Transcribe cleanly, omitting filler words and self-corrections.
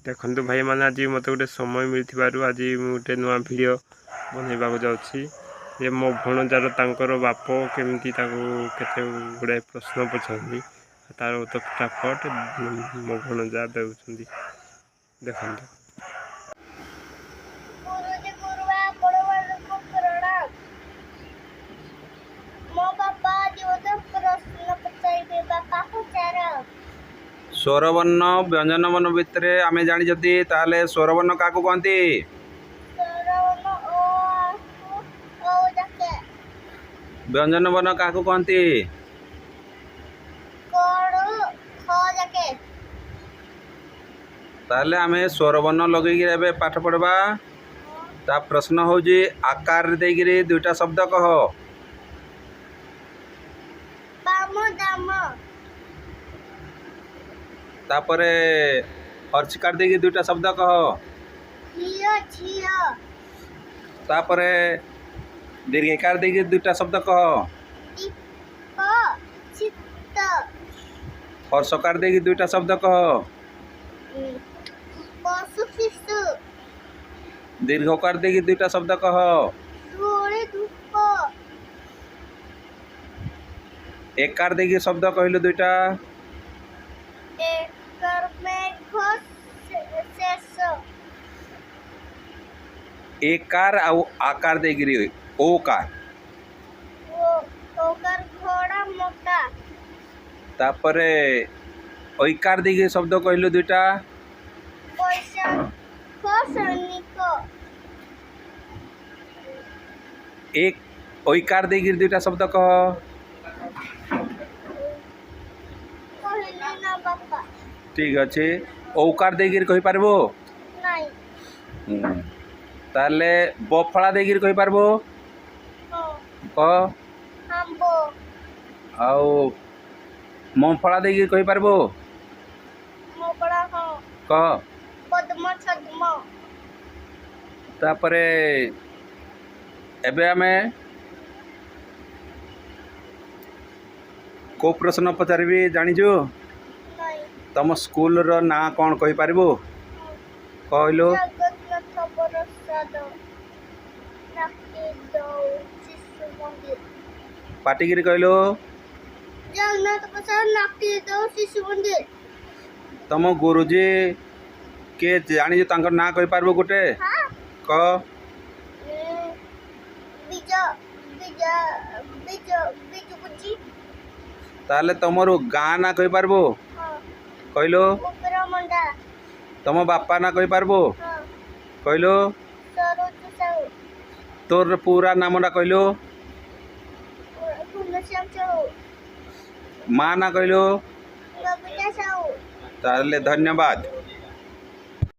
ଦେଖନ୍ତୁ ଭାଇମାନେ, ଆଜି ମୋତେ ଗୋଟେ ସମୟ ମିଳିଥିବାରୁ ଆଜି ମୁଁ ଗୋଟେ ନୂଆ ଭିଡ଼ିଓ ବନେଇବାକୁ ଯାଉଛି ଯେ ମୋ ଭଣଜାର ତାଙ୍କର ବାପ କେମିତି ତାକୁ କେତେ ଗୁଡ଼ାଏ ପ୍ରଶ୍ନ ପଚାରନ୍ତି, ତାର ଉତ୍ତର ଫଟାଫଟ ମୋ ଭଣଜା ଦେଉଛନ୍ତି। ଦେଖନ୍ତୁ। ଗୁରୁଜୀ, ଗୁରୁମା, ଆପଣମାନଙ୍କୁ ପ୍ରଣାମ। ମୋ ବାପା ଆଜି ମୋତେ ପ୍ରଶ୍ନ ପଚାରିବେ। ବାପା, ପଚାର। ସ୍ୱରବର୍ଣ୍ଣ ବ୍ୟଞ୍ଜନ ବର୍ଣ୍ଣ ଭିତରେ ଆମେ ଜାଣିଛନ୍ତି। ତାହେଲେ ସ୍ୱରବର୍ଣ୍ଣ କାହାକୁ କହନ୍ତି? ସ୍ୱରବର୍ଣ୍ଣ ଓ ଆ କୁ ଓ ଯାକେ। ବ୍ୟଞ୍ଜନ ବର୍ଣ୍ଣ କାହାକୁ କହନ୍ତି? କରୁ ଖ ଯାକେ। ତାହେଲେ ଆମେ ସ୍ୱରବର୍ଣ୍ଣ ଲଗେଇକିରି ଏବେ ପାଠ ପଢ଼ିବା। ତା ପ୍ରଶ୍ନ ହେଉଛି, ଆକାର ଦେଇକିରି ଦୁଇଟା ଶବ୍ଦ କହ। ବାମ, ଦାମ। ତାପରେ ହର୍ଷିକାର ଦେଇକି ଦୁଇଟା ଶବ୍ଦ କହ। ଝିଅ, ଝିଅ। ତାପରେ ଦୀର୍ଘିକାର ଦେଇକି ଦୁଇଟା ଶବ୍ଦ କହ। ଦୀପ, ଚିତ୍ତ। ହର୍ଷକାର ଦେଇକି ଦୁଇଟା ଶବ୍ଦ କହ। ପଶୁ, ଶିଶୁ। ଦୀର୍ଘକାର ଦେଇକି ଦୁଇଟା ଶବ୍ଦ କହ। ଧୂଳି, ଧୂପ। ଏକାର ଦେଇକି ଶବ୍ଦ କହିଲୁ ଦୁଇଟା। ଏକର ମେଘ, ଶେଷ। ଏକାର ଆଉ ଆକାର ଦେଇକିରି, ଓକାର। ଓକାର ଘୋଡ଼ା, ମୋଟା। ତାପରେ ଐକାର ଦେଇକି ଶବ୍ଦ କହିଲୁ ଦୁଇଟା। ବୈଶାଖ, ସୈନିକ। ଏକ ଐକାର ଦେଇକିରି ଦୁଇଟା ଶବ୍ଦ କହ। କହିଲି ନା ବାପା। ଠିକ ଅଛି। ଔକାର ଦେଇକିରି କହିପାରିବୁ? ନାଇଁ। ତାହେଲେ ବଫଳା ଦେଇକିରି କହିପାରିବୁ? ହଁ। କହ। ଆମ୍ବ। ଆଉ ମଫଳା ଦେଇକିରି କହିପାରିବୁ? ମୋକଳା, ହଁ। କହ। ପଦ୍ମ, ଛଦ୍ମ। ତାପରେ ଏବେ ଆମେ କୋଉ ପ୍ରଶ୍ନ ପଚାରିବି ଜାଣିଛୁ? ନାଇଁ। ତମ ସ୍କୁଲର ନାଁ କ'ଣ କହିପାରିବୁ? ହଁ। କହିଲୁ। ଜଗନ୍ନାଥ ପ୍ରସାଦ ନାକିଦଉ ଶିଶୁ ମନ୍ଦିର। ପାଟିକିରି କହିଲୁ। ଜଗନ୍ନାଥ ପ୍ରସାଦ ନାକିଦଉ ଶିଶୁ ମନ୍ଦିର। ତମ ଗୁରୁଜୀ କିଏ ଜାଣିଛୁ? ତାଙ୍କ ନାଁ କହିପାରିବୁ ଗୋଟେ? ହଁ। କହ। ବିଜ ବିଜ ବିଜ ବିଜୁ ବୁଝି। ତାହେଲେ ତମର ଗାଁ ନାଁ କହିପାରିବୁ? ହଁ। କହିଲୁ। ଉପରମଣ୍ଡା। ତମ ବାପା ନାଁ କହିପାରିବୁ? ହଁ। କହିଲୁ। ସରୋଜ ସାହୁ। ତୋର ପୁରା ନାମଟା କହିଲୁ। ଘନଶ୍ୟାମ ସାହୁ। ମା ନାଁ କହିଲୁ। ବବିତା ସାହୁ। ତାହେଲେ ଧନ୍ୟବାଦ।